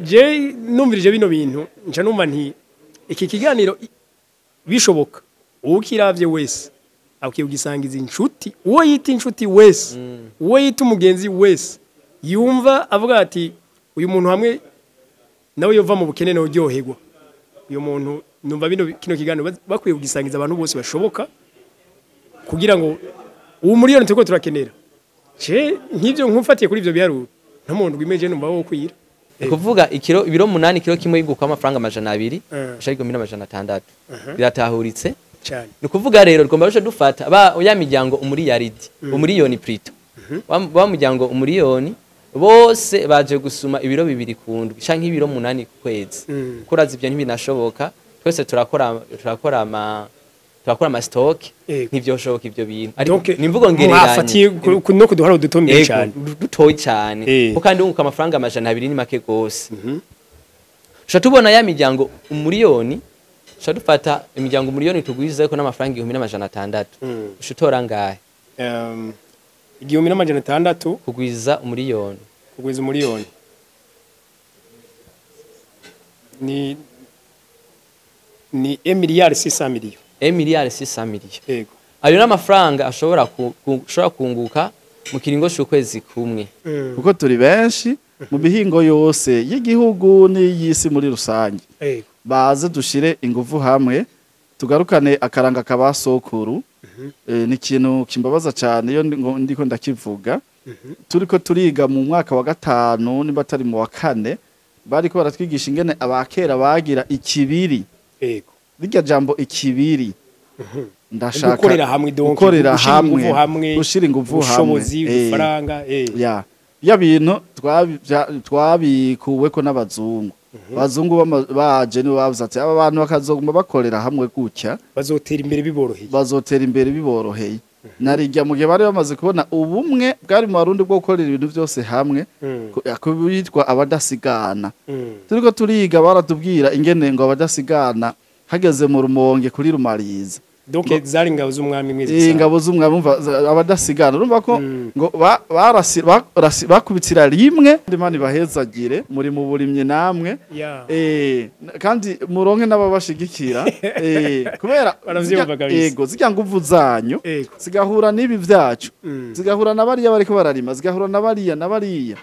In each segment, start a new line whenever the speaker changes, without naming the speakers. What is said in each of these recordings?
Je numvirije bino bintu, nca numva nti iki kiganiro bishoboka ukiravye wese akwiye kugisangiza inshuti, uwo yita inshuti wese, uwo yita umugenzi wese, yumva avuga ati uyu muntu hamwe nawe yova mu bukene nawe uryoherwa. Uyu muntu numva bino kino kiganiro bakwiye kugisangiza abantu bose bashoboka, kugira ngo uwo miliyoni turiko turakenera. Je nk'ivyo nkumfatiye kuri ivyo biharuro, nta muntu rwimeje numva wo kwira.
Kuvuga ikiro ibiro 8 kilo kimwe yiguka amafaranga 200 ashaka 1600 biratahuritse
cyane.
Ni kuvuga rero rugomba rushe dufata ba ya miryango umuriyaridi umuriyoni plutôt wa muryango umuriyoni bose baje gusuma ibiro 2 kundwi canke ibiro 8 ku kwezi. Kuraza ivyo ntibinashoboka, twese turakora ama stock, ntivyoshoboka ivyo bintu. Ariko nimvugo ngereranye
mwafatiye no kuduhara dutombeye cyane,
dutoyi cyane, kuko kandi unguka amafaranga 200 ni make gose. Sha tubona ya miryango umuriyoni, sha dufata imiryango umuriyoni tugwize ko n'amafaranga 1600. Ushutora ngahe?
1600
kugwiza umuriyoni,
kugwiza umuriyoni ni 1,6 million.
1,6 million.
Yego.
Ayo n'amafaranga ashobora kunguka mu kiringo cy'ukwezi kumwe.
Kuko turi benshi mu bihingo yose y'igihugu n'iyisi muri rusange.
Yego.
Baze dushire ingufu hamwe tugarukane akaranga kabasokuru. Ni ikintu kimbabaza cyane iyo ndiko ndakivuga. Turiko turiga mu mwaka wa 5 nimba atari mu wa 4, bariko baratwigisha ingene abakera bagira ikibiri.
Yego.
Rirya jambo ikibiri ndashaka
gukorera hamwe, donc
gukorera hamwe, gushira ingufu hamwe,
ubushobozi, udufaranga.
Ya ya bintu twabikuweko n'abazungu. Abazungu baje nibo bavuze ati aba bantu bakazoguma bakorera hamwe gutya
bazotera imbere biboroheye,
bazotera imbere biboroheye. Narijya mu gihe bari bamaze kubona ubumwe bwari mu Barundi bwo gukorera ibintu byose hamwe, kubitwa abadasigana. Turiko turiga baratubwira ingene ngo abadasigana hageze mu Rumonge kuri Rumariza.
Donc zari ingabo z'umwami mwezi.
Ingabo z'umwami umva abadasigana urumva ko ngo bakubitira rimwe. Imana ibahezagire muri mu burimye namwe. Kandi muronke n'ababashigikira kubera yego zijya nguvu zanyu zigahura n'ibi byacu, zigahura nabariya bariko bararima, zigahura nabariya nabariya.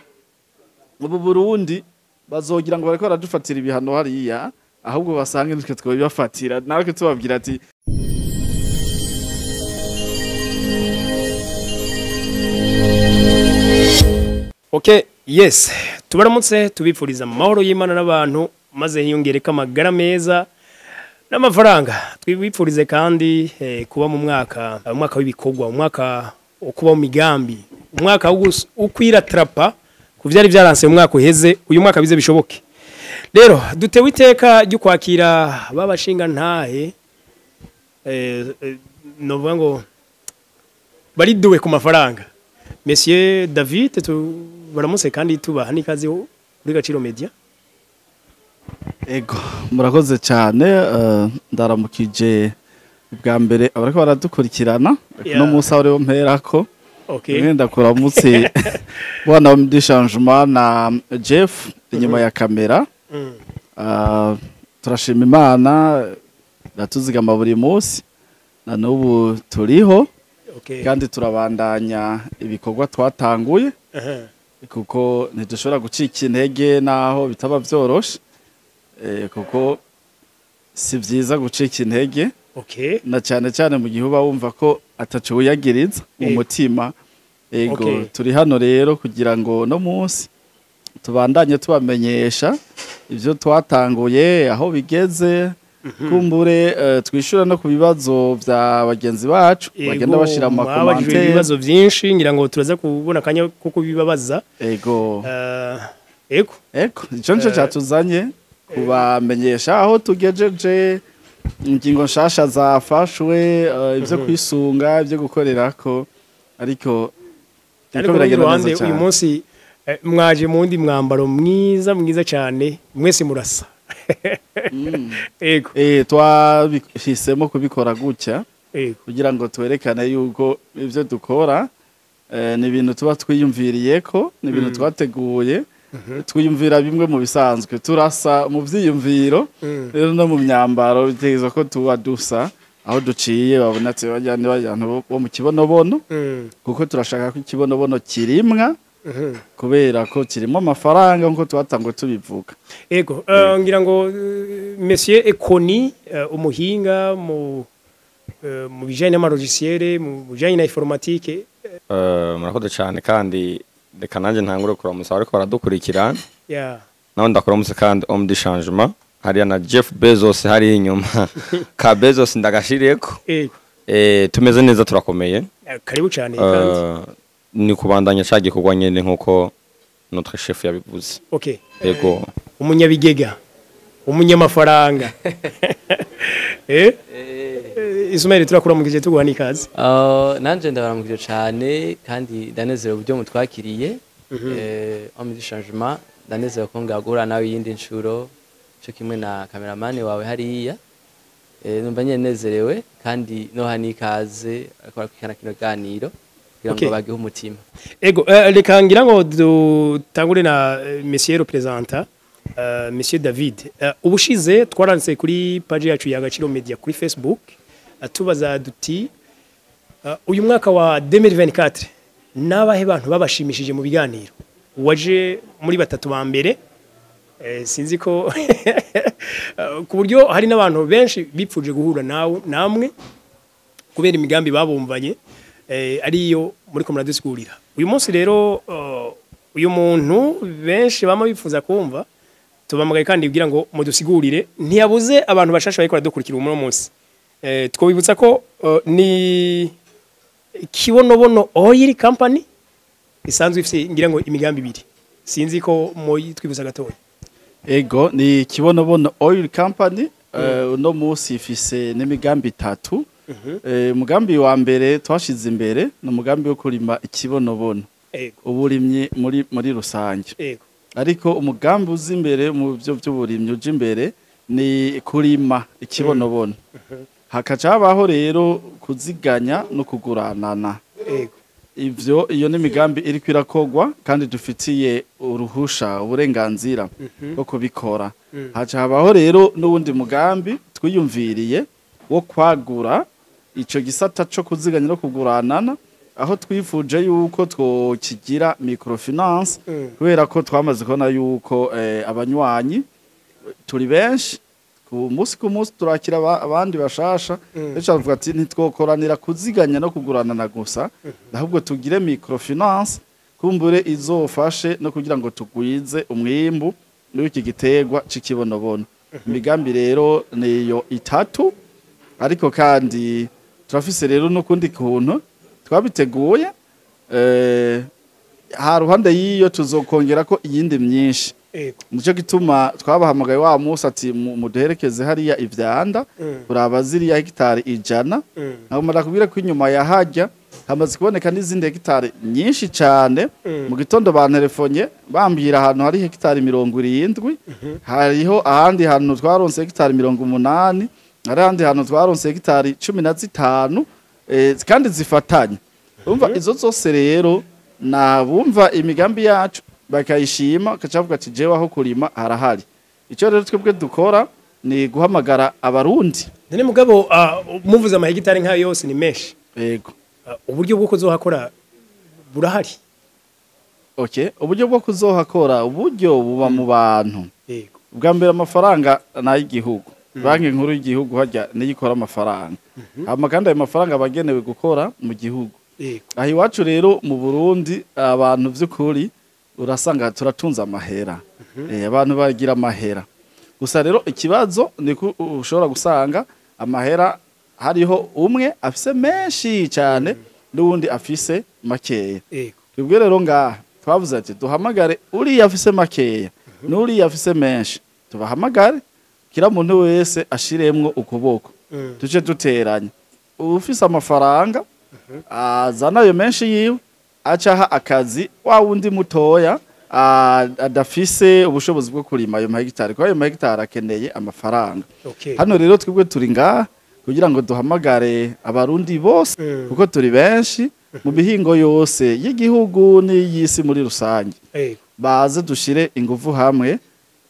Ubu Burundi bazogira ngo bariko baradufatira ibihano hariya, ahubwo basange nitwe twobibafatira natwe tubabwira ati
okay, yes, tubaramutse tubipfuriza amahoro y'Imana n'abantu, maze hiyongereka amagara meza n'amafaranga. Twibipfurize kandi kuba mu mwaka w'ibikorwa, umwaka wo kuba mu migambi, umwaka wo kwiratrapa ku vyari byaranse mu mwaka uheze, uyu mwaka bize bishoboke. Rero dutewe iteka ryo kwakira babashinga ntahe novuga ngo bariduwe ku mafaranga. Monsieur David, tubaramutse kandi tubaha n'ikaze kuri Gaciro Media.
Ego, murakoze cyane. Ndaramukije bwa mbere abariko baradukurikirana no munsi aho rero mperako.
Okay.
Ngenda kuramutse bwana Mdishanjuma na Jeff inyuma ya kamera. Turashima Imana ratuzigama buri munsi na n'ubu turiho.
Okay.
Kandi turabandanya ibikorwa twatanguye. Kuko ntidushobora gucika intege naho bitaba vyoroshe, kuko si vyiza gucika intege.
Okay.
Na cyane cyane mu gihe uba wumva ko ataco wiyagiriza mu mutima. Ego, turi hano rero kugira ngo no munsi tubandanye tubamenyesha ivyo twatanguye aho bigeze. Kumbure twishura no ku bibazo vya bagenzi bacu bagenda bashira mu makomante
ibibazo byinshi, ngira ngo turaza kubona kanya ko kubibabaza.
Ego.
Ego.
Ego, ico nico cyatuzanye kubamenyesha aho tugejeje, ingingo nshasha zafashwe, ivyo kwisunga, ivyo gukorerako, ariko biragenda neza cyane.
Uyu munsi mwaje mu ndi mwambaro mwiza mwiza cyane, mwese murasa. Ego.
Twabihisemo kubikora gutya kugira ngo twerekane yuko ivyo dukora ni ibintu tuba twiyumviriye ko ni ibintu twateguye. Twiyumvira bimwe mu bisanzwe, turasa mu vyiyumviro, rero no mu myambaro bitegerezwa ko tuba dusa, aho duciye babona ati bajyane bajyana bo mu Kibonobono, kuko turashaka ko Ikibonobono kirimwa, kubera ko kirimo amafaranga nkuko twatangwe tubivuga.
Ego, ngira ngo Monsieur Ekoni, umuhinga mu bijanye n'amalogiciel, mu bijanye na informatique.
Murakoze cyane, kandi reka nanjye ntangure kuramutsa ariko baradukurikira.
Yeah.
Naho ndakuramutsa kandi homme du changement hariya na Jeff Bezos hari inyuma ka Bezos ndagashireko.
Ego.
Tumeze neza, turakomeye.
Karibu cyane kandi.
Ni kubandanya ca gikorwa nyene nkuko notre chef yabivuze.
Okay.
Ego.
Umunyabigega, umunyamafaranga. Ismail, turakuramukije tuguha n'ikaze.
Nanje ndabaramukije cyane kandi ndanezerewe uburyo mutwakiriye. Homme du changement, ndanezerewe ko ngagura nawe yindi nshuro cyo kimwe na cameraman wawe hariya. Numva nyene nezerewe kandi noha n'ikaze akora kwikana kino ganiro kugira ngo bagihe umutima.
Ego, reka ngira ngo dutangure na monsieur représentant, Monsieur David. Ubushize twaranditse kuri page yacu ya Agaciro Media kuri Facebook, tubaza duti uyu mwaka wa 2024 nabahe bantu babashimishije mu biganiro? Waje muri batatu ba mbere, sinzi ko ku buryo hari n'abantu benshi bipfuje guhura nawe namwe kubera imigambi babumvanye, ariyo muri ko muradusigurira. Uyu munsi rero uyu muntu benshi bama bifuza kumva, tubamagaye kandi kugira ngo mudusigurire, ntiyabuze abantu bashasha bariko baradukurikira uno munsi. Twobibutsa ko ni Kibonobono Oil Company isanzwe ifite ngira ngo imigambi ibiri, sinzi ko moyitwibuza gatoya.
Ego, ni Kibonobono Oil Company. Uno munsi ifise n'imigambi itatu. Umugambi wa mbere twashize imbere ni umugambi wo kurima ikibonobono, uburimyi muri rusange.
Ego.
Ariko umugambi uzi imbere mu byo by'uburimyi uje imbere ni kurima ikibonobono. Hakaca habaho rero kuziganya no kuguranana.
Ego.
Ivyo iyo ni imigambi iriko irakogwa kandi dufitiye uruhusha, uburenganzira bwo kubikora. Haca habaho rero n'uwundi mugambi twiyumviriye wo kwagura ico gisata co kuziganya no kuguranana, aho twifuje yuko twokigira microfinance, kubera ko twamaze kubona yuko abanywanyi turi benshi, ku munsi turakira abandi bashasha. Ejo avuga ati ntitwokoranira kuziganya no kuguranana gusa, ahubwo tugire microfinance kumbure izofashe no kugira ngo tugwize umwimbu n'iki giterwa c'ikibonobono. Imigambi rero niyo itatu, ariko kandi turafise rero n'ukundi kuntu twabiteguye. Ha ruhande y'iyo tuzokongera ko iyindi myinshi. Nico gituma twabahamagaye wa munsi ati muduherekeze hariya ivyanda, kuraba ziriya hegitari 100. Nagomba ndakubwira ko inyuma ya hajya hamaze kuboneka n'izindi hegitari nyinshi cyane. Mu gitondo bantelefonye bambwira ahantu hari hegitari 70, hariho ahandi hantu twaronse hegitari 80, hari ahandi hantu twaronse hegitari 15, kandi zifatanye. Umva izo zose rero nabumva imigambi yacu bakayishima, bakacavuga ati jewe aho kurima harahari. Icyo rero twebwe dukora ni guhamagara abarundi.
None mugabo muvuze amahegitari nkayo yose ni menshi.
Yego.
Uburyo bwo kuzohakora burahari?
Okay, uburyo bwo kuzohakora uburyo buba mu bantu.
Yego.
Ubwa mbere amafaranga nayigihugu. Banki nkuru y'igihugu hajya niyikora amafaranga. Hama kandi ayo mafaranga abagenewe gukora mu gihugu.
Yego.
Aho iwacu rero mu Burundi abantu vy'ukuri urasanga turatunza amahera. Abantu bagira amahera. Gusa rero ikibazo ni ko ushobora gusanga amahera hariho umwe afise menshi cyane n'uwundi afise makeya.
Yego.
Twebwe rero ngaha twavuze ati duhamagare uriya afise makeya n'uriya afise menshi, tubahamagare kira muntu wese ashiremwo ukuboko, tuje duteranya. Ufise amafaranga azana ayo menshi yiwe acaha akazi wa wundi mutoya adafise ubushobozi bwo kurima ayo mahegitari, kuko ayo mahegitari akeneye amafaranga.
Okay.
Hano rero twebwe turi ngaha kugira ngo duhamagare abarundi bose, kuko turi benshi mu mihingo yose y'igihugu n'iy'isi muri rusange. Baze dushire ingufu hamwe,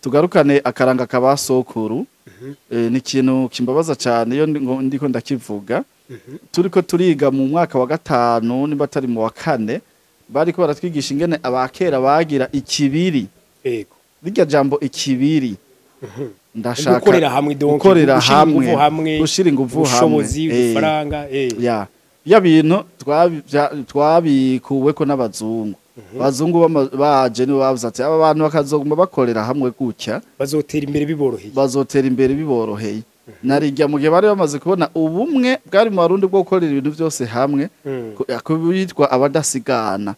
tugarukane akaranga kabasokuru. Ni ikintu kimbabaza cyane iyo ndiko ndakivuga. Turiko turiga mu mwaka wa 5 nimba atari mu wa 4, bariko baratwigisha ingene abakera bagira ikibiri.
Yego.
Rirya jambo ikibiri. Ndashaka
gukorera hamwe, donc
gukorera hamwe, gushira ingufu hamwe,
ubushobozi, udufaranga.
Ya. Ya bintu twabikuweko n'abazungu. Abazungu baje nibo bavuze ati aba bantu bakazoguma bakorera hamwe gutya
bazotera imbere biboroheye.
Bazotera imbere biboroheye. Narijya mu gihe bari bamaze kubona ubumwe bwari mu Barundi bwo gukorera ibintu byose hamwe, kubitwa abadasigana.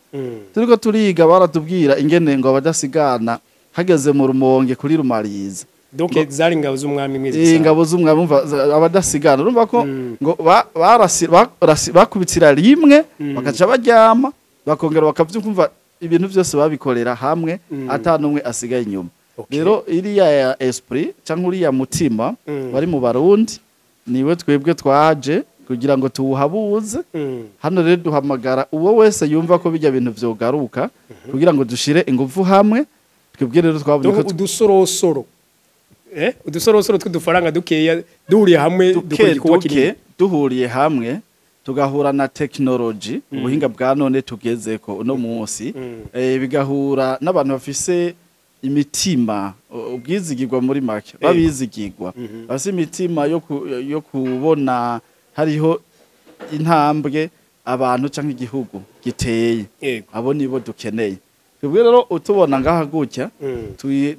Turiko turiga baratubwira ingene ngo abadasigana hageze mu Rumonge kuri Rumariza.
Donc zari ingabo z'umwami mwezi.
Ingabo z'umwami umva abadasigana urumva ko ngo bakubitira rimwe bakaca baryama bakongera bakavyumva ibintu byose babikorera hamwe atanumwe asigaye inyuma. Rero iriya ya esprit cyangwa uriya mutima bari mu Barundi niwe twebwe twaje kugira ngo tuwuhabuze. Hano rero duhamagara uwo wese yumva ko bijya bintu vyogaruka kugira ngo dushire ingufu hamwe. Twebwe rero twabonye ko
udusorosoro udusorosoro tw'udufaranga dukeya duhuriye hamwe dukora igikorwa kinini,
duhuriye hamwe tugahura na technology, ubuhinga bwa none tugezeko uno munsi, bigahura n'abantu bafise imitima ubwizigirwa muri make babizigirwa bafise imitima yo kubona hariho intambwe abantu canke igihugu giteye. Abo nibo dukeneye. Twebwe rero utubona ngaha gutya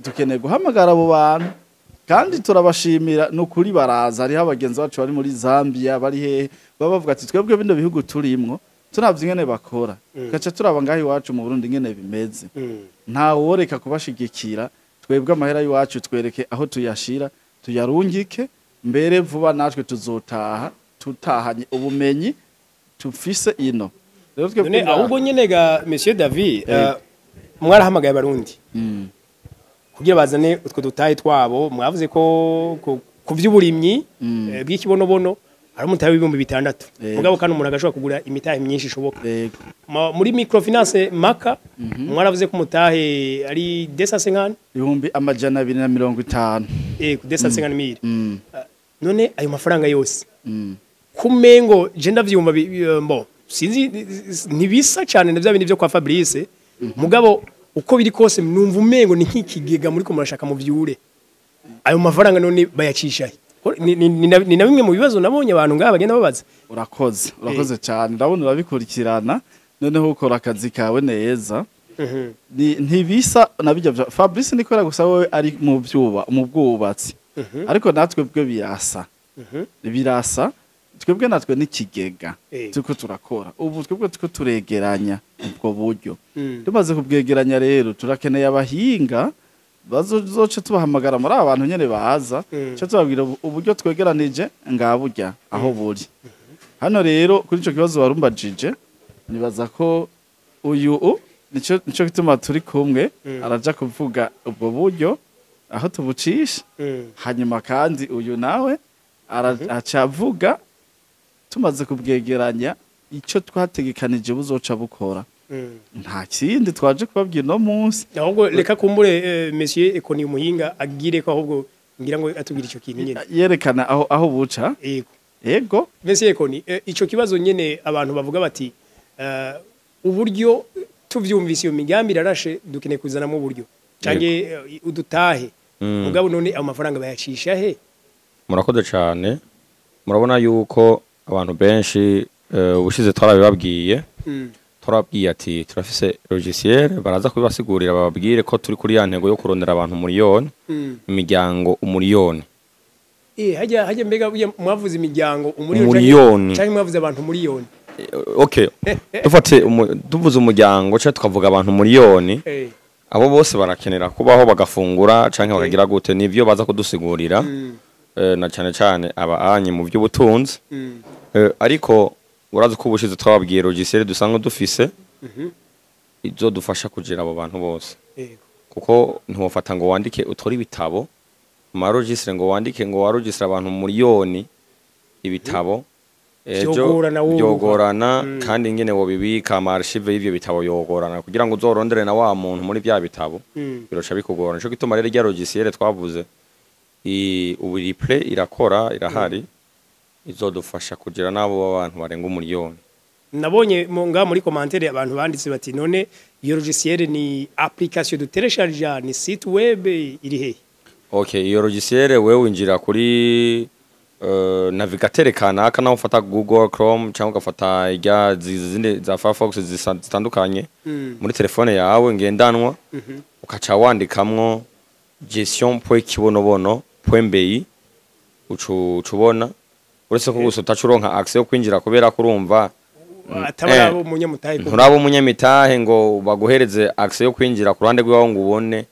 dukeneye guhamagara abo bantu kandi turabashimira nukuri baraza. Hariho abagenzi bacu bari muri Zambia bari hehe baba bavuga ati twebwe bino bihugu turimwo turavye ingene bakora gaca turaba ngaho iwacu mu Burundi ingene bimeze. Nta woreka kubashigikira, twebwe amahera y'iwacu twereke aho tuyashira tuyarungike mbere vuba natwe tuzotaha tutahanye ubumenyi tufise ino. Rero twebwe
ahubwo nyene ga Monsieur David mwarahamagaye abarundi kugira bazane utwo dutahe twabo. Mwavuze ko ku vy'uburimyi bw'ikibonobono ari umutahe w'ibihumbi 600, mugabo kandi umuntu agashobora kugura imitahe myinshi ishoboka. Muri microfinance maka mwaravuze ko umutahe ari 250
ibihumbi 250.
Yego, 250,000. None ayo mafaranga yose kumengo je ndavyumva mbo sinzi ntibisa cyane na bya bindi byo kwa Fabrice, mugabo uko biri kose numva umengo ni nk'ikigega muri ko murashaka mu vyure. Ayo mafaranga none bayacisha ni na bimwe mu bibazo nabonye abantu ngaba bagenda babaza.
Urakoze, urakoze cyane, ndabona urabikurikirana noneho ukora akazi kawe neza. Ntibisa na bijya Fabrice nikora gusa wewe ari mu byuba mu bwubatsi, ariko natwe bwe birasa. Birasa twebwe natwe n'ikigega tuko turakora ubu twebwe tuko turegeranya ubwo buryo. Tumaze kubwegeranya rero turakeneye abahinga bazoce tubahamagara muri abantu nyene baza cyo tubabwira uburyo twegeranije ngaburya aho buri. Hano rero kuri ico kibazo warumbajije nibaza ko uyu nico gituma turi kumwe araja kuvuga ubwo buryo aho tubucisha, hanyuma kandi uyu nawe aracavuga tumaze kubwegeranya icyo twategekanije buzoca bukora. Nta kindi twaje kubabwira no munsi.
Ahubwo reka kumbure Monsieur Ekoni Umuhinga agire ko ahubwo ngira ngo atubwire ico kintu nyene
yerekana aho buca.
Yego.
Yego.
Monsieur Ekoni, ico kibazo nyene abantu bavuga bati uburyo tuvyumvise iyo migambi irarashe dukeneye kuzanamo uburyo canke udutahe, mugabo none amafaranga bayacisha he?
Murakoze cyane. Murabona yuko abantu benshi ubushize twarabibabwiye. Turabwiye ati turafise logiciel baraza kubibasigurira bababwire ko turi kuri ya ntego yo kurondera abantu miliyoni, imiryango umuliyoni.
Hajya mbega mwavuze imiryango umuliyoni cyangwa mwavuze abantu miliyoni?
Okay, dufate tuvuze umuryango cyangwa tukavuga abantu miliyoni, abo bose barakenera kubaho bagafungura canke bakagira gute, nivyo baza kudusigurira na cyane cyane aba anyi mu by'ubutunzi. Ariko urazi ko ubushize twababwiye logiciel dusanzwe dufise izodufasha kugira abo bantu bose. Kuko ntiwofata ngo wandike utore ibitabo ma registre ngo wandike ngo waregistre abantu miliyoni ibitabo Vyogorana kandi ingene wobibika ama archive y'ivyo bitabo yogorana kugira ngo uzorondere na wa muntu muri bya bitabo biroca bikugorana. Nico gituma rero rya logiciel twavuze ubu replay irakora irahari izodufasha kugira nabo abantu barenga umuriyoni.
Nabonye nga muri commentaire abantu banditse bati none iyo logiciel ni application de télécharger ni site web iri he?
Okay, iyo logiciel wewe winjira kuri navigateur kanaka naho ufata Google Chrome cyangwa ugafata irya zindi za Firefox zitandukanye muri telefone yawe ngendanwa ukaca wandikamwo gestion.kibonobono.bi ucubona uretse ko gusa utacuronka access yo kwinjira kubera kurumva
atabara umunyamutahe
nturabo umunyamitahe ngo baguhereze access yo kwinjira ku ruhande rwawe ngo ubone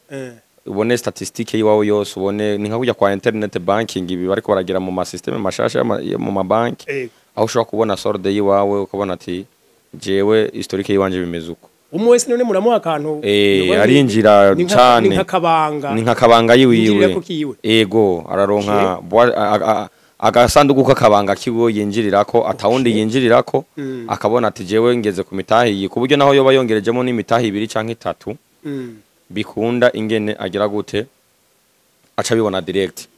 ubone statistique yiwawe yose ubone ni nka kujya kwa internet banking ibi bariko baragira mu ma system mashasha mu ma banki aho ushobora kubona solde yiwawe ukabona ati jewe historique yiwanje bimeze uko.
Umwe wese none muramuha akantu
arinjira cyane
ni
nkakabanga yiwiwe ego araronka agasanduku kakabanga kiwe yinjirirako atawundi yinjirirako akabona ati jewe ngeze ku mitahe iyi kuburyo naho yoba yongerejemo n'imitahe ibiri canke itatu bikunda ingene agira gute aca bibona direct.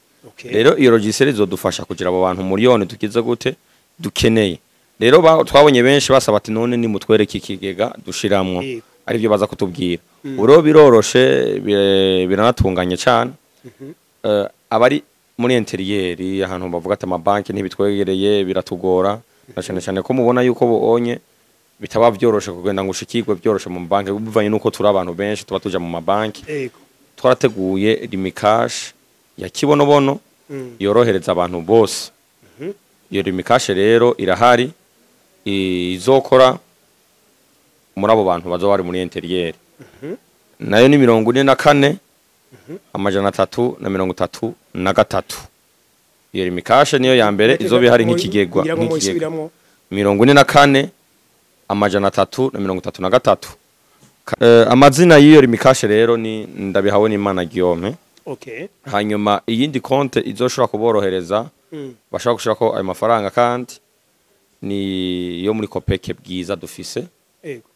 Rero iyo logiciel izodufasha kugira abo bantu miliyoni tukize gute dukeneye. Rero twabonye benshi basaba ati none ni mutwereke ikigega dushiramwo ari byo baza kutubwira. Uro biroroshe biranatunganye cyane. Abari muri interieri ahantu bavuga ati amabanki ntibitwegereye biratugora na cyane cyane ko mubona yuko bonye bitaba byoroshe kugenda ngo ushikirwe byoroshe mu banki bivanye nuko turi abantu benshi tuba tuja mu mabanki. Twarateguye Lumicash ya Kibonobono yorohereza abantu bose. Iyo Lumicash rero irahari izokora muri abo bantu bazo bari muri interieri nayo ni 44 333. Iyo Lumicash niyo ya mbere izoba ihari nk'ikigegwa 44 333. Amazina y'iyo Lumicash rero ni Ndabihawe n'Imana Guillaume.
Okay.
Hanyuma iyindi konte izoshobora kuborohereza bashobora gushirako ayo mafaranga kandi ni yo muri Kopeke Bwiza dufise.
Yego.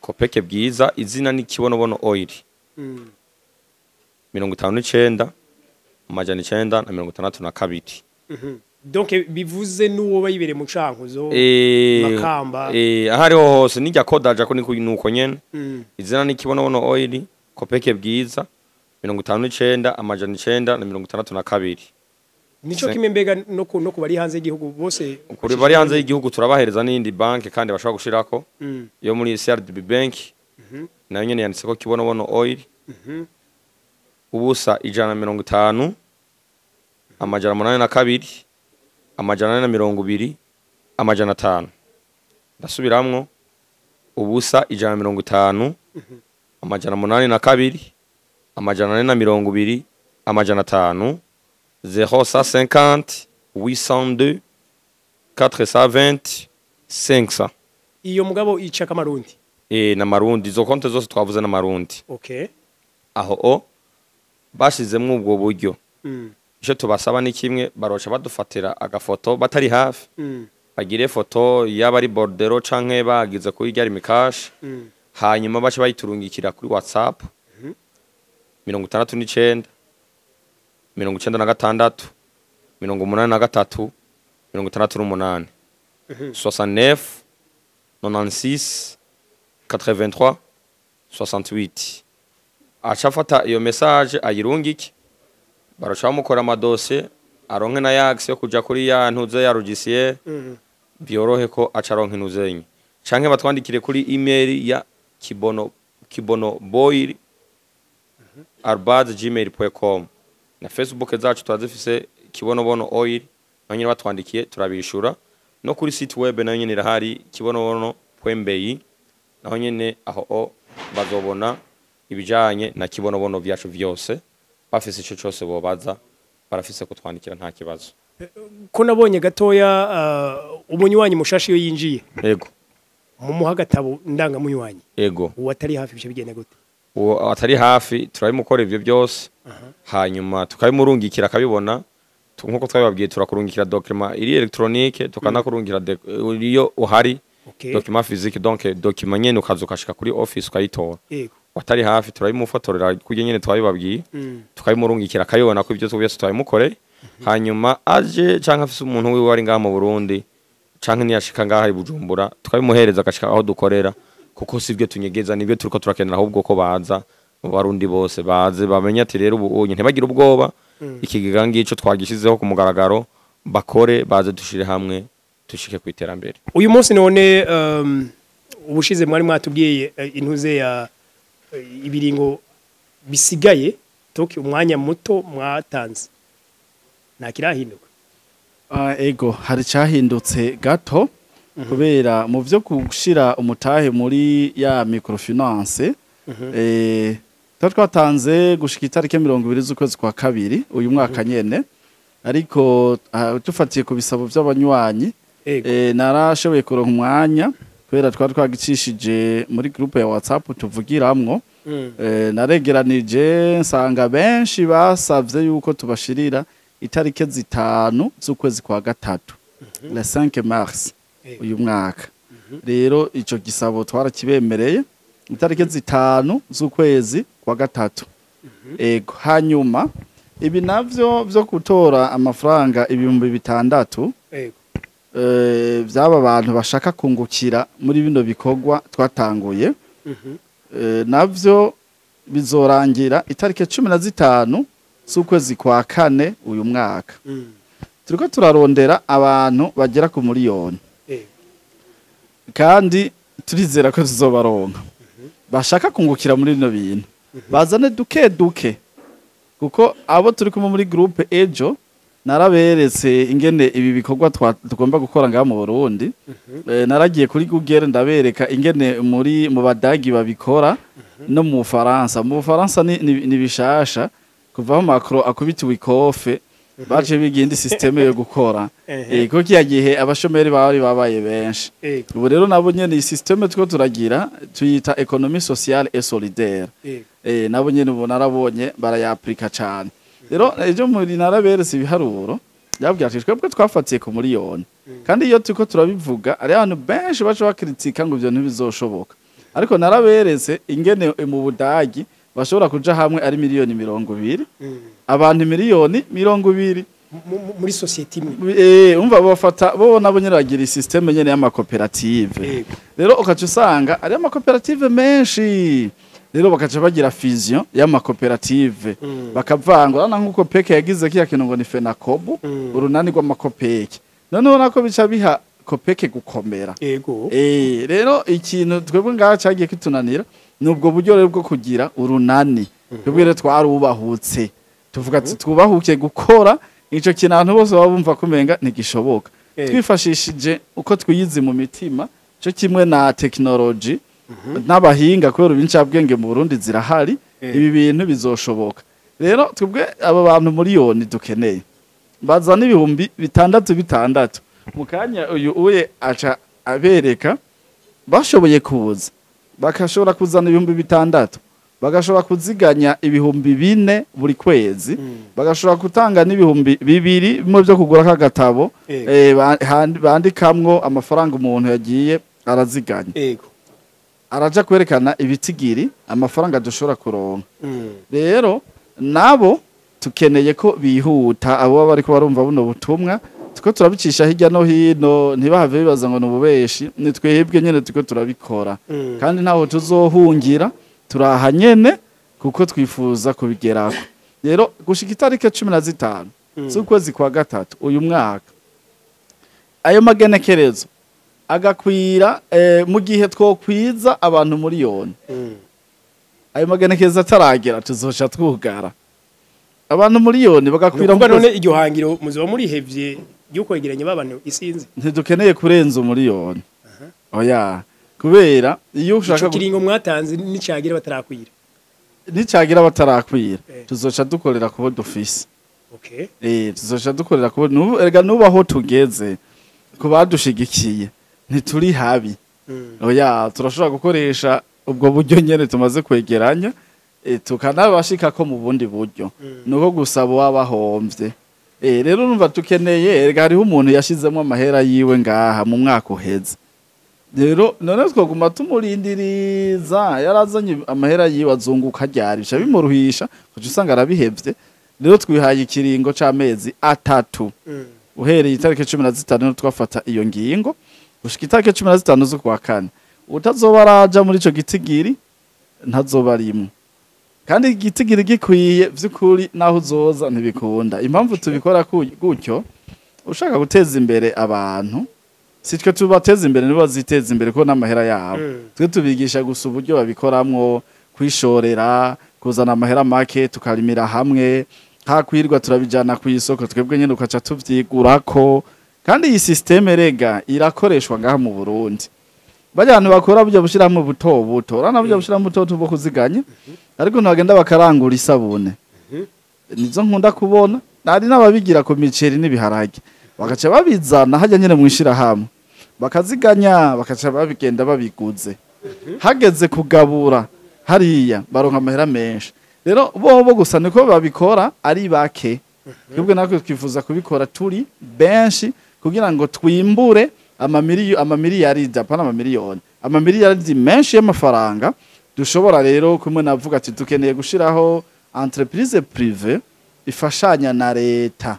Kopeke Bwiza izina ni Kibonobono Oil. 59 962.
Donc bivuze nuwo bayibere mu cankuzo makamba
ahariho hose nijya kodaja ko nuko nyene izina ni Kibonobono Oil Kopeke Bwiza 59 962.
Nico kimwe mbega no kubari hanze y'igihugu bose
kuri bari hanze y'igihugu turabahereza n'indi banki kandi bashobora gushirako yo muri CRDB Bank nayo nyene yanditse ko Kibonobono Oil ubusa 150 802 420 500. Ndasubiramwo ubusa 150 802 420 500 050 802 420 500.
Iyo mugabo ica kamarundi
na marundi izo konte zose twavuze na marundi.
Okay.
Aho bashizemwo ubwo buryo ico tubasaba ni kimwe baroca badufatira agafoto batari hafi bagire foto yaba ari bordero canke bagize kuri rya Lumicash hanyuma bace bayiturungikira kuri WhatsApp 69 96 83 68 69 96 83 68. Acafata iyo message ayirungike baroca bamukora amadosiye aronke na yax yo kuja kuri ya ntuze ya logiciel byorohe ko acaronke ntuzenye canke batwandikire kuri email ya kibonoboil@gmail.com na Facebook zacu turazifise Kibonobono Oil nanyine batwandikiye turabishura no kuri site web nayo nyene irahari kibonobono.bi naho nyene aho bazobona ibijanye na Kibonobono vyacu vyose bafise ico cyose bobaza barafise kutwandikira nta kibazo.
Ko nabonye gatoya umunywanyi mushashi yo yinjiye
yego
mumuha gatabo ndanga munywanyi
yego
uwo atari hafi bice bigenda gute?
Uwo atari hafi turabimukora ivyo byose hanyuma tukabimurungikira akabibona Nkuko twabibabwiye, turakurungikira document iri électronique, tukanakurungikira iyo uhari document physique, donc document nyene ukaza ukashika kuri office ukayitora. Watari hafi turabimufotorera kurya nyene twabibabwiye, tukabimurungikira akayibona ko ibyo byose twabimukoreye. Hanyuma aje canke afise umuntu wiwe ari ngaha mu Burundi canke niyashika ngaha i Bujumbura, tukabimuhereza agashika aho dukorera, kuko sibyo tunyegeza, nibyo turiko turakenera, ahubwo ko baza mu Barundi bose baze bamenye ati rero ubu unye ntibagire ubwoba, ikigega ngico twagishizeho ku mugaragaro, bakore baze dushire hamwe dushike ku iterambere.
Uyu munsi none, ubushize mwari mwatubwiye intuze ya ibiringo bisigaye toki umwanya muto mwatanze, nta kirahinduka?
Ego, hari cyahindutse gato, kubera mu byo gushira umutahe muri ya microfinance tuba twatanze gushika itariki 20 z'ukwezi kwa kabiri uyu mwaka nyene, ariko dufatiye ku bisabo by'abanywanyi, narashoboye kuronka umwanya kubera twari twagicishije muri groupe ya WhatsApp tuvugiramwo. Naregeranije nsanga benshi basavye yuko tubashirira itariki 5 z'ukwezi kwa gatatu, le 5 mars uyu mwaka. Rero ico gisabo twarakibemereye itariki 5 z'ukwezi kwa gatatu. Ego, hanyuma ibi navyo vyo gutora amafaranga 6000 byaba bantu bashaka kungukira muri bino bikorwa twatanguye, navyo bizorangira itariki 15 z'ukwezi kwa kane uyu mwaka. Turiko turarondera abantu bagera ku miliyoni, kandi turizera ko tuzobaronka bashaka kungukira muri bino bintu, bazane duke duke, kuko abo turi kumwe muri groupe ejo naraberetse ingene ibi bikorwa tugomba gukora ngaha mu Burundi. Naragiye kuri Google ndabereka ingene muri mu Badagi babikora no mu Bufaransa. Mu Bufaransa ni bishasha kuva aho Macron akubitiwe ikofe, baje biga indi systeme yo gukora, kuko kiya gihe abashomeri bari babaye benshi. Ubu rero nabo nyene iyi systeme two turagira tuyita économie sociale et solidaire. Nabo nyene ubu narabonye barayaplika cane. Rero ejo muri naraberetse ibiharuro, yabwira ati twebwe twafatiye ku miliyoni, kandi iyo turiko turabivuga ari abantu benshi baca bakritika ngo ivyo ntibizoshoboka, ariko naraberetse ingene mu Budagi bashobora kuja hamwe ari miliyoni 20, abantu miliyoni 20
muri societe imwe.
Umva bafata bo nabo nyene bagira systeme nyene y'amakoperative. Rero ukaca usanga ari amakoperative menshi, rero bakaca bagira fusion y'amakoperative, bakavangura na nkuko peke yagize kiya kintu ngo ni Fenakobu, urunani rw'amakopeke. Noneho nako bica biha kopeke gukomera. Rero ikintu twebwe ngaha cagiye kitunanira nubwo buryo rero bwo kugira urunani. Twebwe rero twarubahutse, tuvuga ati twubahuke gukora ico kintu abantu bose baba bumva kumenga ntigishoboka. Twifashishije uko twiyizi mu mitima, cyo kimwe na technology n'abahinga, kubera ibincabwenge mu Burundi zirahari, ibi bintu bizoshoboka. Rero twebwe aba bantu miliyoni dukeneye bazana 6000 mu kanya uyu uye aca abereka bashoboye kuza bakashobora kuzana 6000, bagashobora kuziganya 4000 buri kwezi, bagashobora gutanga n'2000 bimwe byo kugura kagatabo bandikamwo amafaranga umuntu yagiye araziganya. Araja kwerekana ibitigiri amafaranga dushobora kuronka. Rero nabo tukeneye ko bihuta, abo bariko barumva buno butumwa tuko turabicisha hirya no hino, ntibahave bibaza ngo nububeshi, ni twebwe nyene tuko turabikora. Kandi ntaho tuzohungira, turaha nyene kuko twifuza kubigerako. Rero gushika itariki 15 z'ukwezi kwa gatatu uyu mwaka, ayo magenekerezo agakwira mu gihe twokwiza abantu miliyoni. Ayo magenekerezo ataragera tuzoca twugara abantu miliyoni bagakwira.
None iryo hangiro muzoba murihevye ryo kwegeranya babana isinzi?
Ntidukeneye kurenza umuriyoni. Oya, kubera iyo ushaka
kiringo mwatanze nicagira batarakwira,
nicagira batarakwira tuzoca dukorera kubo dufise. Tuzoca dukorera kubo erega nubaho tugeze kubadushigikiye ntituri habi. Oya, turashobora gukoresha ubwo buryo nyene tumaze kwegeranya, tukanabashika ko mu bundi buryo. Nuko gusaba wabahomvye. Rero urumva tukeneye, erega hariho umuntu yashizemo amahera yiwe ngaha mu mwaka uheze. Rero none twaguma tumurindiriza, yarazanye amahera yiwe azunguka ryari, bica bimuruhisha, kuko usanga arabihevye. Rero twihaye ikiringo c'amezi 3 uhereye itariki 15 twafata iyo ngingo gushika itariki 15 z'ukwa kane. Utazoba araja muri ico gitigiri ntazoba arimwo, kandi igitigiri gikwiye vy'ukuri naho uzoza ntibikunda. Impamvu tubikora gutyo, ushaka guteza imbere abantu, si twe tubateza imbere, nibo baziteza imbere ko n'amahera yabo. Twe tubigisha gusa uburyo babikoramwo, kwishorera, kuzana amahera make, tukarimira hamwe, hakwirwa turabijana ku isoko, twebwe nyene ukaca tuvyigurako. Kandi iyi systeme rega irakoreshwa ngaha mu Burundi. Bajya abantu bakora buryo bushiramo buto buto, urana buryo bushiramo buto buto bwo kuziganya, ariko ntibagenda bakarangura isabune. Nizo nkunda kubona, nari n'ababigira ku miceri n'ibiharage, bagaca babizana hajya nyene mu ishirahamwe, bakaziganya, bakaca babigenda babiguze. Hageze kugabura hariya baronka amahera menshi. Rero bo gusa niko babikora ari bake. Twebwe natwe twifuza kubikora turi benshi kugira ngo twimbure amamiliyaridi, apana amamiliyoni, amamiliyaridi menshi y'amafaranga. Dushobora rero kumwe navuga ati dukeneye gushiraho entreprise privée ifashanya na leta,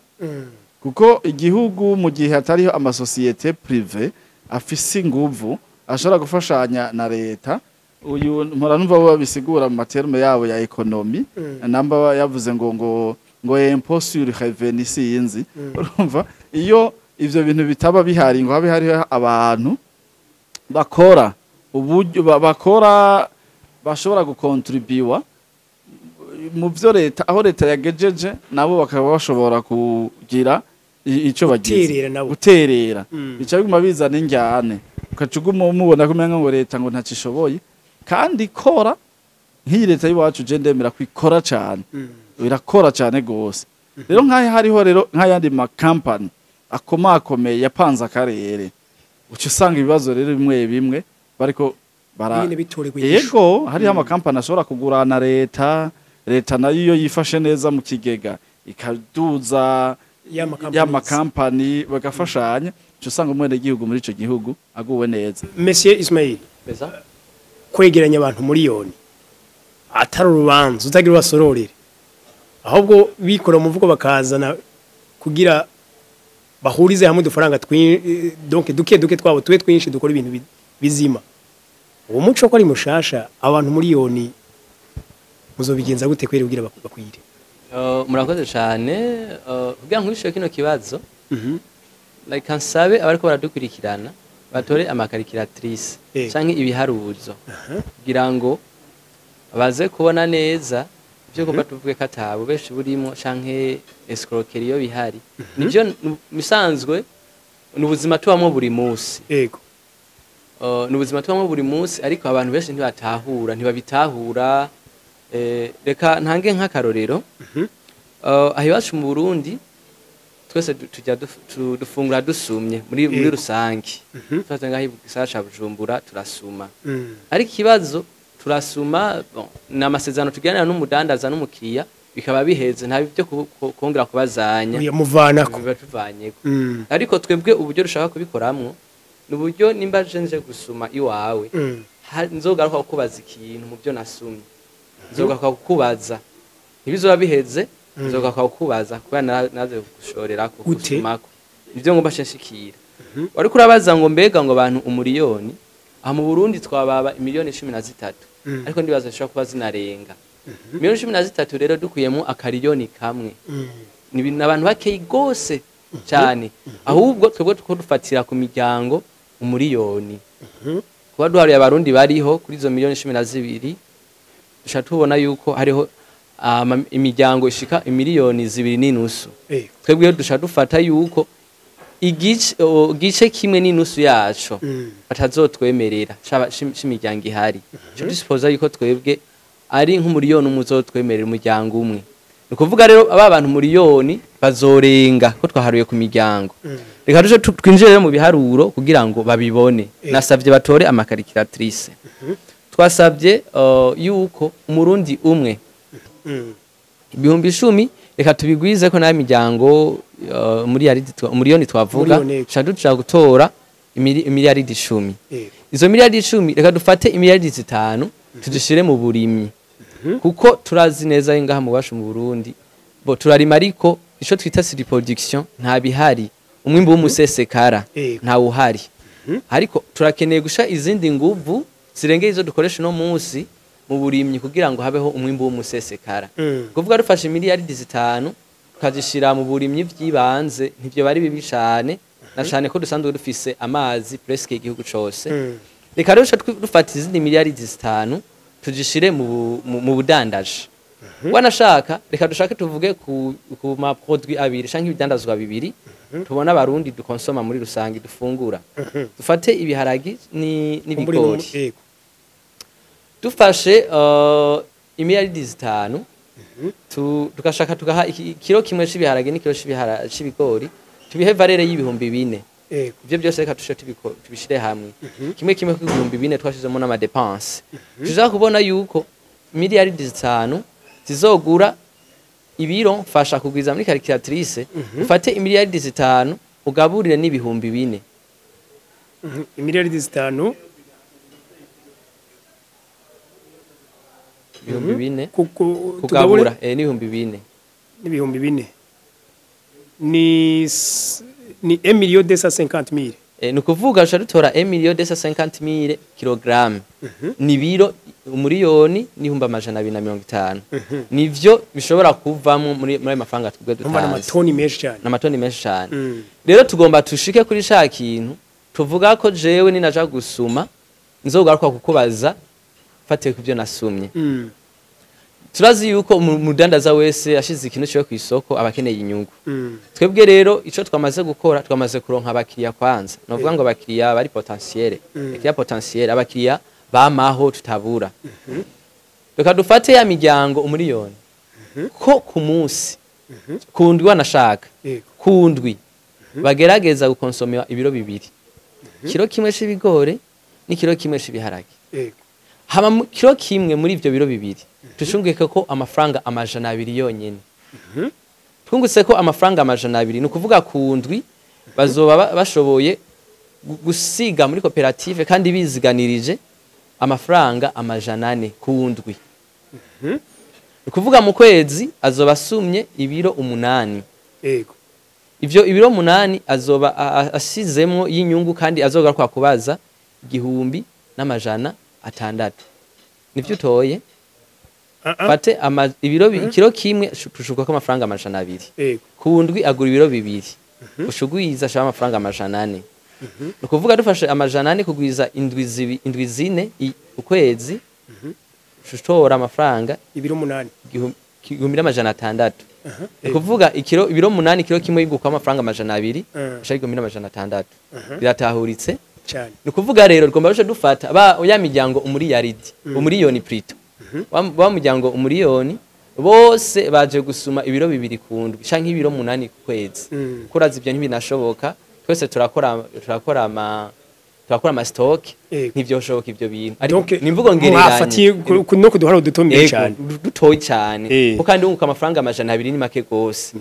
kuko igihugu mu gihe hatariho amasosiyete prive afise inguvu ashobora gufashanya na leta. Uyu mpora numva bo babisigura mu materme yabo ya ekonomi, namba yavuze ngo ngo ngo impôt sur revenu sinzi. Urumva iyo ivyo bintu bitaba bihari ngo habe hariho abantu bakora uburyo bakora bashobora gukontribuwa mu vyo leta, aho leta yagejeje nabo bakaba bashobora kugira ico bagize guterera, bica biguma bizana injyane, ukacuguma mubona ko umenga ngo leta ngo ntacishoboye, kandi ikora nk'iyi leta y'iwacu je ndemera kwikora cyane, irakora cyane gose. Rero nk'aho hariho rero nk'ayandi ma company akomakomeye yapanze akarere, uca usanga ibibazo rero bimwe bimwe bariko yego hariho amakampani ashobora kugurana leta, leta nayo iyo yifashe neza mu kigega ikaduza y'amakampani bagafashanya, uca usanga umwenegihugu muri ico gihugu aguwe neza.
Monsieur Ismail, kwegeranya abantu miliyoni atari urubanza utagira ubasororere, ahubwo bikora umuvugo bakazana kugira bahurize hamwe udufaranga donc duke duke twabo tube twinshi dukora ibintu bizima. Uwo muco ko ari mushasha, abantu miliyoni muzobigenza gute kwere kugira bakwire?
Murakoze cyane. Kugira nkwishe kino kibazo, like nsabe abariko baradukurikirana batore amakarikiratrice canke ibiharuzo kugira ngo baze kubona neza ivyo kuba tuvuge katabo benshi burimo canke escroquerie yo bihari. Nivyo misanzwe n'ubuzima tubamwo buri munsi.
Yego.
N'ubuzima tubamwo buri munsi, ariko abantu benshi ntibatahura, ntibabitahura. Reka ntange nk'akarorero. Aho iwacu mu Burundi twese tujya dufungura dusumye muri rusangi. Twese ngaho igisagara ca Bujumbura turasuma. Ariko ikibazo turasuma, bon, ni amasezerano tuganira n'umudandaza n'umukiriya bikaba biheze, nta byo kongera kubazanya,
muvanako
biba tuvanyeko. Ariko twebwe uburyo dushaka kubikoramwo ni uburyo nimba nje gusuma iwawe, nzogaruka kukubaza ikintu mu byo nasumye, nzogaruka kukubaza, ntibizoba biheze, nzogaruka kukubaza kubera naze gushorerako gusumako nivyo ngomba nshikira. Wariko urabaza ngo mbega ngo abantu umuriyoni, aha mu Burundi twababa imiliyoni 13, ariko ndibaza zishobora kuba zinarenga miliyoni 13. Rero dukuyemo akariyoni kamwe, ni abantu bakeyi gose cyane. Ahubwo twebwe tuko dufatira ku miryango umuriyoni, kuba duharuye abarundi bariho kuri izo miliyoni 12, dushaka tubona yuko hariho imiryango ishika imiliyoni 2.5. Twebwe dushaka dufata yuko igice kimwe n'inusu yaco batazotwemerera c'imiryango ihari. Ico dusipoza yuko twebwe ari nk'umuriyoni umwe uzotwemerera umuryango umwe. Ni ukuvuga rero aba bantu muriyoni bazorenga ko twaharuye ku miryango. Reka duje twinjire mu biharuro kugira ngo babibone. Nasavye batore amakarikiratrice. Twasavye yuko umurundi umwe 10,000, reka tubigwize ko nayo miryango Umuriyoni twavuga cha duca gutora imiliyaridi 10. Izo miliyaridi 10 reka dufate imiliyaridi 5 tuzishire mu burimyi. Kuko turazi neza ingaha mu bashu mu Burundi bo turarima ariko ico twita surproduction nta bihari, umwimbu w'umusesekara nta uhari. Ariko turakeneye gusha izindi nguvu zirengeye izo dukoresha no munsi mu burimyi kugira ngo habeho umwimbu w'umusesekara. Kuvuga dufashe miliyaridi 5 tukazishira mu burimyi vyibanze ntivyo bari bibi cyane na cyane ko dusanzwe dufise amazi presque igihugu cose. Reka rero dufata izindi miliyaridi 5 tuzishire mu budandaje. Wanashaka reka dushake tuvuge ku ma produit abiri canke ibidandazwa bibiri tubona abarundi dukonsoma muri rusangi dufungura. Dufate ibiharagi n'ibigori. Dufashe imiliyaridi 5 tukashaka tugaha ikiro kimwe c'ibiharage n'ikiro c'ibigori tubihe valere y'ibihumbi 4. Ivyo byose reka tushe tubishire hamwe kimwe kimwe ku 4,000 twashizemo n'ama dépense. Tuza kubona yuko miliyaridi 5 zizogura ibiro mfasha kugwiza muri calculatrice. Ufate imiliyaridi 5 ugaburire n'ibihumbi 4.
Imiliyaridi 5
ibihumbi 4 kugabura n'ibihumbi 4
n'ibihumbi 4 ni 1,250,000.
Nukuvuga usha dutora 1,250,000 kilogramme. Ni biro umuriyoni n'ihumbi 250. Nivyo bishobora kuvamo muri ayo mafaranga twebwe dutanze.
N'amatoni menshi cyane.
N'amatoni menshi cyane. Rero tugomba tushike kuri ca kintu tuvuga ko jewe ninaja gusuma nzogaruka kukubaza fatiye kubyo nasumye. Turazi yuko umudandaza wese ashize ikintu cyo ku isoko abakeneye inyungu. Twebwe rero ico twamaze gukora twamaze kuronka abakiriya kwanza. Novuga ngo abakiriya bari potentiel. Abakiriya potentiel, abakiriya bamaho tutabura. Reka dufate ya miryango umuriyoni. Ko ku munsi kundwi wanashaka. Kundwi bagerageza gukonsomera ibiro 2. Kiro kimwe c'ibigori n'ikiro kimwe c'ibiharage. Hama kiro kimwe muri ivyo biro 2 tushungike ko amafaranga 200 yonyene. Twungutse ko amafaranga 200 ni ukuvuga ku ndwi bazoba bashoboye gusiga muri koperative kandi biziganirije amafaranga 400 ku ndwi. Ni ukuvuga mu kwezi azoba asumye ibiro 8.
Yego.
Ivyo ibiro 8 azoba asizemwo y'inyungu kandi azogaruka kubaza 1,600. Nivyo utoye? Fate ibiro ikiro kimwe tushuka ko amafaranga 200. Ku ndwi agura ibiro 2. Ushugwiza ashaka amafaranga 400. Nukuvuga dufashe 400 kugwiza indwi zine ukwezi ushutora amafaranga
ibiro 8
1,600. Nukuvuga ikiro ibiro 8 kiro kimwe yiguka amafaranga 200 ashaka 1,600. Biratahuritse
cyane.
Nukuvuga rero tugomba rushe dufata ba ya miryango umuriyaridi umuriyoni plutôt. Wa muryango umuriyoni bose baje gusuma ibiro 2 ku ndwi canke ibiro 8 ku kwezi. Kurazi ibyo ntibinashoboka twese turakora ama stock ntivyoshoboka ivyo bintu. Ariko nimvugo ngereranye
mwafatiye no kuduhara dutomeye cyane
dutoye cyane ko kandi unguka amafaranga 200 ni make gose.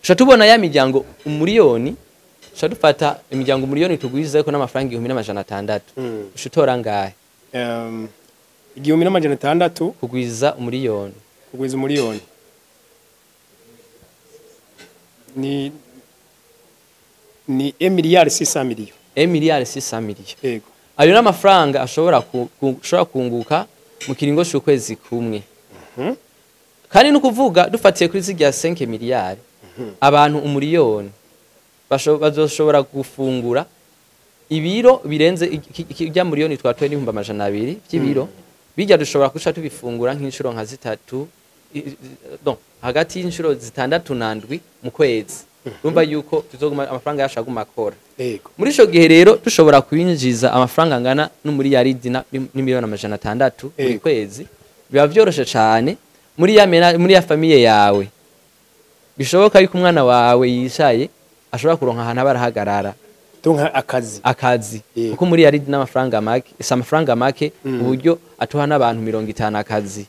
Usha tubona ya miryango umuriyoni usha dufata imiryango umuriyoni tugwize ko n'amafaranga 1,600. Ushutora ngahe?
1,600
kugwiza umuriyoni.
Kugwiza umuriyoni ni 1,600 million.
1,600 million.
Yego.
Ayo n'amafaranga ashobora kunguka mu kiringo c'ukwezi kumwe. Kandi nukuvuga dufatiye kuri zirya 5 miliyari abantu umuriyoni bazoshobora gufungura ibiro birenze irya miliyoni twatoye n'ibihumbi 200 by'ibiro. Bijya dushobora kuca tubifungura nk'inshuro nka zitatu don hagati y'inshuro 6 na 7 mu kwezi. Urumva yuko tuzoguma amafaranga yashaguma akora.
Yego.
Muri ico gihe rero dushobora kwinjiza amafaranga angana n'umuriyaridi n'imiliyoni 600 buri kwezi. Biba vyoroshe cyane muri ya famille yawe. Bishoboka yuko umwana wawe yicaye ashobora kuronka ahantu abarahagarara.
Donka akazi.
Kuko muri yaridi n'amafaranga make, isa amafaranga make uburyo atuha n'abantu 50 akazi.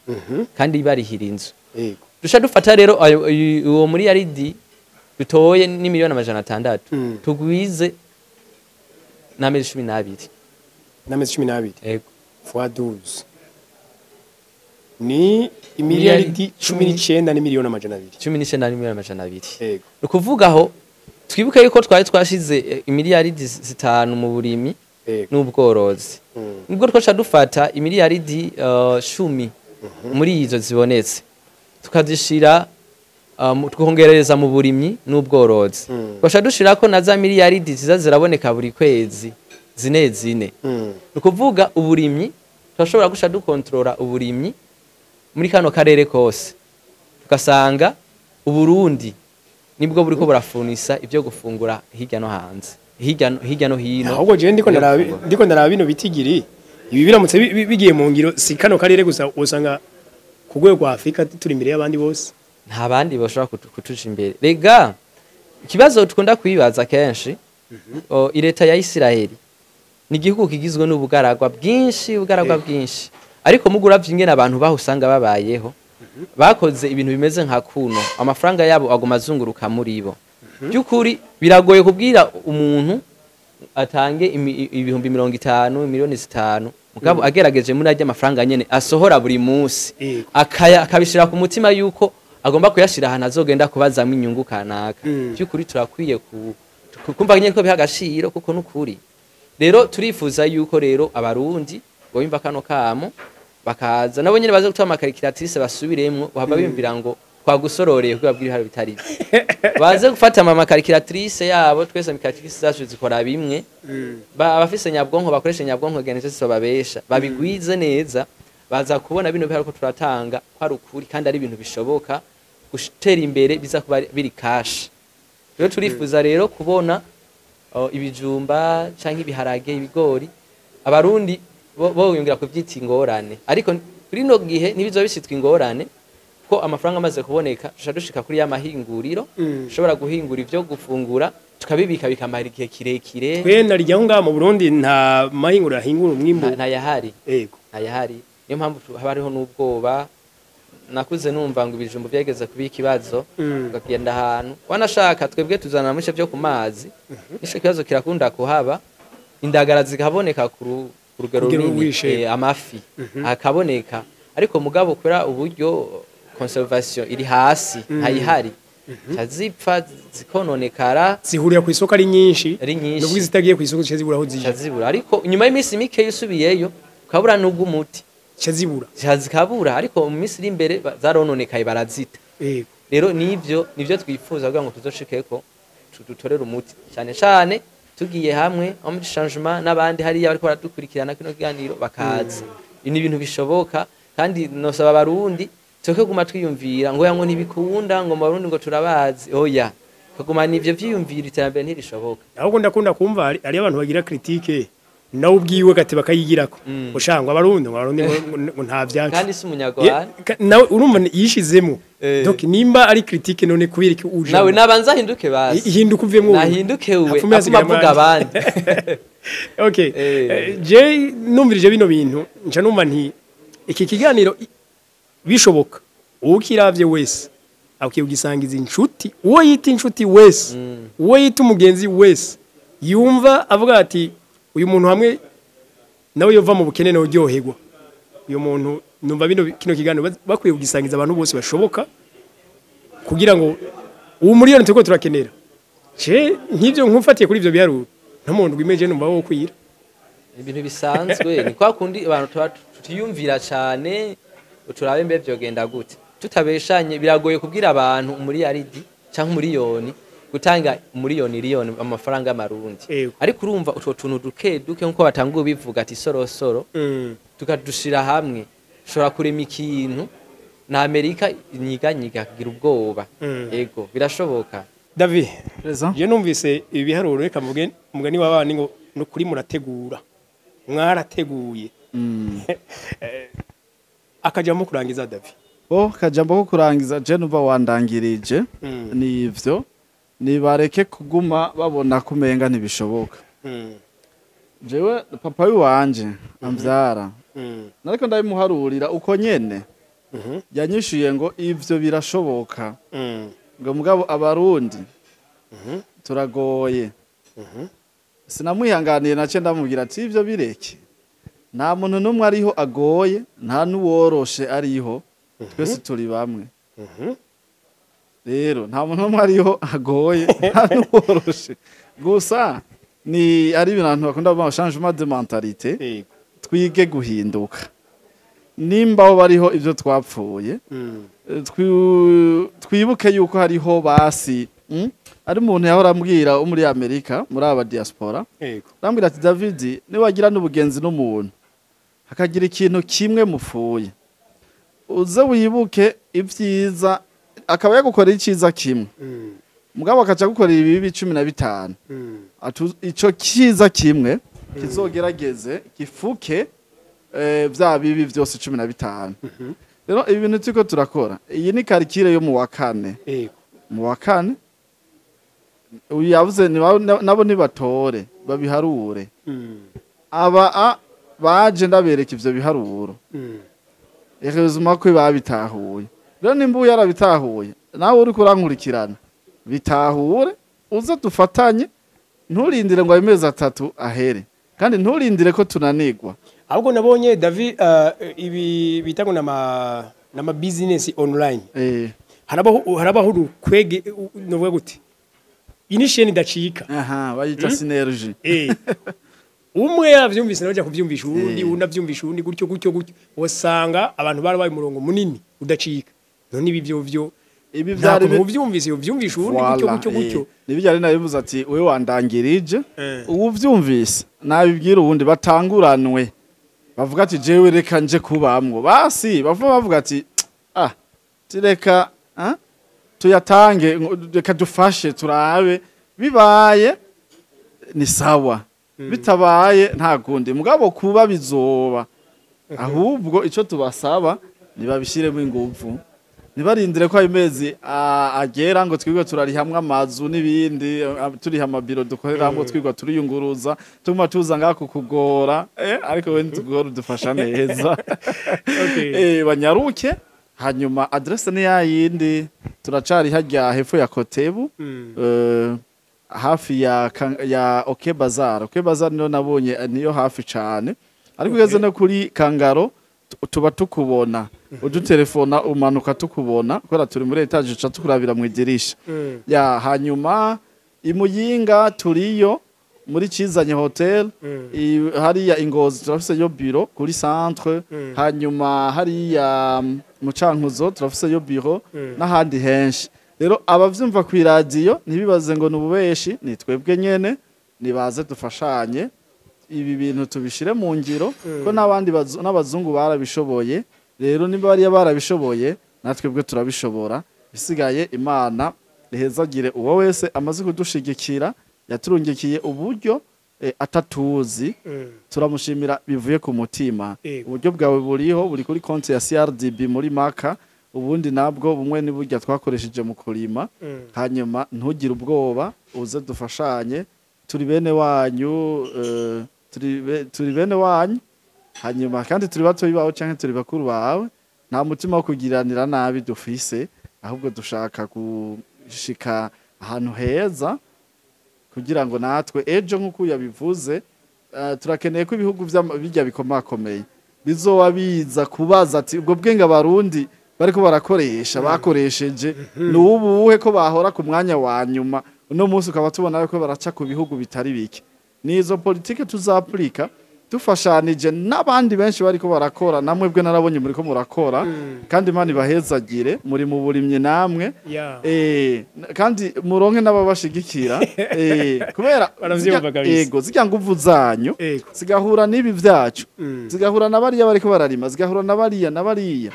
Kandi barihira inzu.
Yego.
Dusha dufata rero uwo muri yaridi Dutoye ni 600,000,000 tugwize n'amezi 12.
N'amezi 12.
Yego.
Fois 12 ni imiliyaridi 19 ni 200,000,000.
19 ni 200,000,000.
Yego.
Ukuvuga aho twibuke yuko twari twashize imiliyaridi 5 mu burimi n'ubworozi. Nibwo twaca dufata imiliyaridi 10 muri izo zibonetse tukazishira tukongerereza mu burimyi n'ubworozi. Twaca dushirako na za miliyaridi ziza ziraboneka buri kwezi zine. Ukuvuga uburimyi turashobora gusha dukontrola uburimyi muri kano karere kose, tugasanga Uburundi nibwo buriko burafunisa ibyo gufungura hirya no hanze, hirya no hino.
Ahubwo je ndiko ndaraba bino bitigiri ibi biramutse bigiye mu ngiro, si kano karere gusa, usanga ku rwego rwa Afrika turi imbere y'abandi bose.
Nta bandi bashobora kutuja imbere. Rega ikibazo tukunda kwibaza kenshi, leta ya Isiraheli ni igihugu kigizwe n'ubugaragwa bwinshi, ubugaragwa bwinshi, ariko muguravye ingene abantu baho usanga babayeho, bakoze ibintu bimeze nka kuno, amafaranga yabo aguma azunguruka muri bo. Byukuri biragoye kubwira umuntu atange 50,000, 5,000,000, mugabo agerageje muri ajya amafaranga nyene asohora buri munsi, akabishira ku mutima yuko agomba kuyashira ahantu azogenda kubazamo inyungu kanaka. Byukuri turakwiye kumva nyene ko biha agaciro, kuko nukuri. Rero turifuza yuko rero Abarundi boyumva kano kamo bakaza nabo nyene baze gutama calculatrice basubiremwo, bahava bimvira ngo twagusororeye kuko babwira ibiharo bitari. Baze gufata ama calculatrice yabo, twese calculatrice zacu zikora bimwe. Abafise nyabwonko bakoresha nyabwonko genese babesha, babigwize neza, baza kubona bino biharo ko turatanga ko ari ukuri kandi ari ibintu bishoboka gutera imbere, biza kuba biri cash. Rero turifuza rero kubona ibijumba canke ibiharage, ibigori, Abarundi bo yongera kuvyita ingorane, ariko kuri no gihe nibizo bisitwa ingorane ko amafaranga amaze kuboneka tusha dushika kuri ya mahinguriro, ushobora guhingura ivyo gufungura tukabibika bikamara igihe kirekire.
Twe narijya ngaha mu Burundi nta mahinguriro ahingura umwimbu,
nta yahari.
Yego,
nta yahari. Niyo mpamvu haba hariho n'ubwoba. Nakuze numva ngo ibijumbu byageze kuba ikibazo, ukagenda ahantu wanashaka twebwe tuzana mu byo ku mazi, nico kibazo kirakunda kuhaba, indagara zikaboneka ku rugero runini, amafi akaboneka, ariko mugabo kubera uburyo conservation iri hasi ntayihari, zipfa zikononekara,
zihurira ku isoko ari nyinshi, nubwo zitagiye ku isoko zibura aho zije
zibura, ariko nyuma y'iminsi mike yusubiyeyo ukabura n'ubwo umuti
zibura
zikabura, ariko mu minsi iri imbere zarononekaye barazita. Rero nivyo twifuza kugira ngo tuzoshikeko dutorere umuti, cyane cyane tugiye hamwe aho muri changement n'abandi hariya bariko baradukurikirana kino kiganiro bakaza. Ni ibintu bishoboka, kandi nosaba Abarundi tuke guma twiyumvira ngo yango ntibikunda, ngo mu Barundi ngo turabazi, oya, kagumana ivyo vyiyumvira iterambere ntirishoboka.
Ahubwo ndakunda kumva ari abantu bagira critique nawe ubwiwe gati bakayigirako, ushangwa Abarundi ngo Abarundi ngo nta vyacu,
kandi si umunyarwanda
nawe urumva yishizemo. Donc nimba ari critique none kubera iki uje
nawe nabanza ahinduke, basi
ihinduka uvemwo,
nahinduke uwe avuga abandi.
Okay, je numvirije bino bintu nca numva nti iki kiganiro bishoboka ukiravye wese akwiye kugisangiza inshuti, uwo yita inshuti wese, uwo yita umugenzi wese, yumva avuga ati uyu muntu hamwe nawe yova mu bukene no ryoherwa. Uyu muntu numva bino kino kiganiro bakwiye kugisangiza abantu bose bashoboka, kugira ngo uwo miliyoni turiko turakenera. Je nk'ivyo nkumfatiye kuri ivyo biharuro ntamuntu rwimeje numva wo kwira.
Ibintu bisanzwe ni kwa kundi abantu tutiyumvira cyane, turabe mbe vyogenda gute tutabeshanye. Biragoye kubwira abantu umuriyaridi canke umuriyoni gutanga umuriyoni amafaranga y'amarundi, ariko urumva utwo tuntu duke duke nkuko batanguye bivuga ati sorosoro, tukadushira hamwe ushobora kurema ikintu na Amerika inyiganyiga kugira ubwoba. Yego birashoboka.
David, je numvise ibiharuro, reka mvuge umugani w'abana ngo nukuri murategura, mwarateguye. Akajambo kurangiza David.
Bo kajambo ko kurangiza je numva wandangirije nivyo, nibareke kuguma babona kumenga ntibishoboka. Jewe papa wanje amvyara, nariko ndabimuharurira uko nyene, yanyishuye ngo ivyo birashoboka, ngo mugabo Abarundi Turagoye. Sinamwihanganiye nace ndamubwira ati ivyo bireke. Nta muntu n'umwe ariho agoye, nta n'uworoshe ariho. Twese turi bamwe. Rero nta muntu n'umwe ariho agoye, nta n'uworoshe. Gusa ni ari ibintu bakunda kuvuga changement de mentalité. Twige guhinduka. Nimba aho bariho ivyo twapfuye, twibuke yuko hariho basi ari umuntu yahora ambwira wo muri Amerika, muri aba diaspora. Arambwira ati David, niwagira n'ubugenzi n'umuntu hakagira ikintu kimwe mupfuye, uze wibuke ivyiza, akaba yagukorera iciza kimwe, mugabo akaca gukorera ibibi 15. Ico kiza kimwe kizogerageze gifuke vya bibi vyose 15. Rero ibi bintu turiko turakora, iyi ni karikire yo mu wa kane. Mu wa kane uyu yavuze nabo nibatore babiharure. Aba baje ndabereka ivyo biharuro. Heureusement ko babitahuye. Rero nimba uyu yarabitahuye, nawe uriko urankurikirana bitahure, uze dufatanye, nturindire ngo amezi 3 ahere, kandi nturindire ko tunanigwa.
Ahubwo nabonye David ibi bita ngo nama business online. Harabaho urukwege, novuga gute, inisheni idacika.
Aha, bayita synergy.
Umwe yavyumvise nawe aja kuvyumvisha uwundi, unavyumvisha uwundi, gutyo gutyo gutyo, usanga abantu barabaye umurongo munini udacika. None ibi byo
ibi vyari
uvyumvise uvyumvisha uwundi gutyo gutyo gutyo.
Nibi yari nabivuze ati wewe wandangirije, uwuvyumvise nabibwira uwundi, batanguranwe. Bavuga ati jewe reka nje kubamwo. Basi bavuga ati ah tireka tuyatange, reka dufashe turabe, bibaye ni sawa, bitabaye nta kundi, mugabo kuba bizoba. Ahubwo ico tubasaba nibabishiremo ingufu, nibarindire ko ayo mezi agera ngo twigwe turarihamwe amazu n'ibindi, turiha amabiro dukoreramwo, twigwa turiyunguruza, tuguma tuza ngako kugora, ariko we ntitugora, udufasha neza. Banyaruke. Hanyuma adresse ni yayindi, turacari harya hepfo ya Kotebu, hafi ya OK Bazar. OK Bazar niyo nabonye niyo hafi cane, ariko ugeze no kuri Kangaro tuba tukubona, udutelefona umanuka tukubona, kubera turi muri etage uca tukurabira mu idirisha. Ya hanyuma imuyinga turiyo muri Cizanye Hotel, hariya Ingozi turafise yo bureau kuri centre, hanyuma hariya mu Cankuzo turafise yo bureau n'ahandi henshi. Rero abavyumva ku radio ntibibaze ngo nububeshi, ni twebwe nyene, nibaze dufashanye ibi bintu tubishire mu ngiro, ko n'abandi n'abazungu barabishoboye. Rero nimba bariya barabishoboye, natwebwe turabishobora. Bisigaye Imana ihezagire uwo wese amaze kudushigikira, yaturungikiye uburyo atatuzi. Turamushimira bivuye ku mutima. Uburyo bwawe buriho, buri kuri konti ya CRDB muri Maka, ubundi nabwo bumwe ni burya twakoresheje mu kurima. Hanyuma ntugire ubwoba, uze dufashanye, turi bene wanyu, turi bene wanyu. Hanyuma kandi turi batoyi bawe canke turi bakuru bawe, nta mutima wo kugiranira nabi dufise, ahubwo dushaka gushika ahantu heza kugira ngo natwe ejo nkuko yabivuze, turakeneye ko ibihugu bijya bikomakomeye bizoba biza kubaza ati ubwo bwenge abarundi bariko barakoresha bakoresheje nubuhe ko bahora ku mwanya wa nyuma, uno munsi ukaba tubona ko baraca ku bihugu bitari bike. Nizo politike tuzaplika dufashanije n'abandi benshi bariko barakora, namwe bwe narabonye muri ko murakora, kandi Imana ibahezagire muri mu burimye namwe, kandi muronke n'ababashigikira, kubera ego zirya nguvu zanyu zigahura n'ibi vyacu, zigahura n'abariya bariko bararima, zigahura n'abariya n'abariya.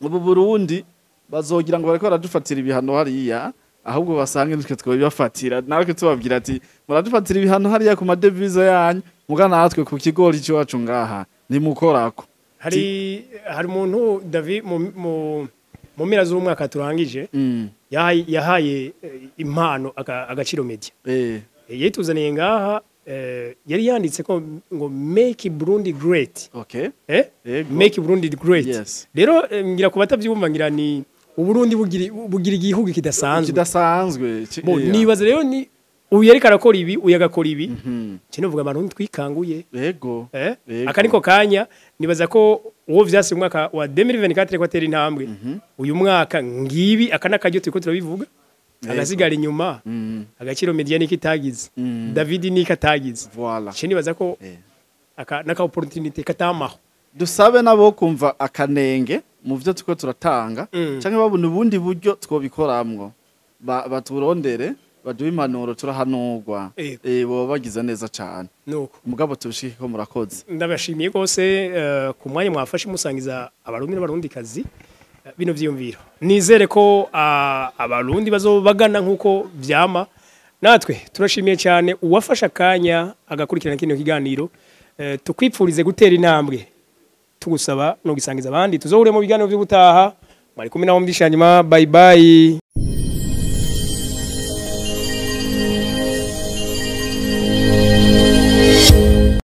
Ubu Burundi bazogira ngo bariko baradufatira ibihano hariya, ahubwo basange nitwe twobibafatira, natwe tubabwira ati muradufatira ibihano hariya ku madevize yanyu, muga natwe ku kigori cyacu ngaha nimukorako.
Hari umuntu David mu mpera z'umwaka turangije yahaye impano agaciro media, yituzaniye ngaha, yari yanditse ko ngo make Burundi great.
Okay.
Make Burundi great. Rero ngira ku batavyumva ngira ni Uburundi bugira igihugu kidasanzwe.
Kidasanzwe.
Nibaza rero ni uyu yariko arakora ibi, uyu agakora ibi, cyo novuga abarundi twikanguye.
Yego.
Aka niko kanya nibaza ko uwo vyase mu mwaka wa 2024 ko atera intambwe uyu mwaka ngibi aka nakaryo turiko turabivuga, agasigara inyuma. Agaciro Media niko itagize, David niko atagize.
Voilà.
Cyo nibaza ko aka naka opportunity katamaho.
Dusabe nabo kumva akanenge mu byo tuko turatanga, canke babona ubundi buryo twobikoramwo, baturondere baduhe impanuro, turahanurwa. Boba bagize neza cane.
Nuko
mugabo tubishike ko murakoze.
Ndabashimiye rwose ku mwanya mwafashe musangiza abarundi n'abarundikazi bino vyiyumviro. Nizere ko abarundi bazobagana nkuko vyama. Natwe turashimiye cyane uwafashe akanya agakurikirana kino kiganiro. Tukwipfurize gutera intambwe, tugusaba no gisangiza abandi. Tuzohure mu biganiro by'ubutaha. Mwari kumwe na Omdisha nyuma. Bye bye.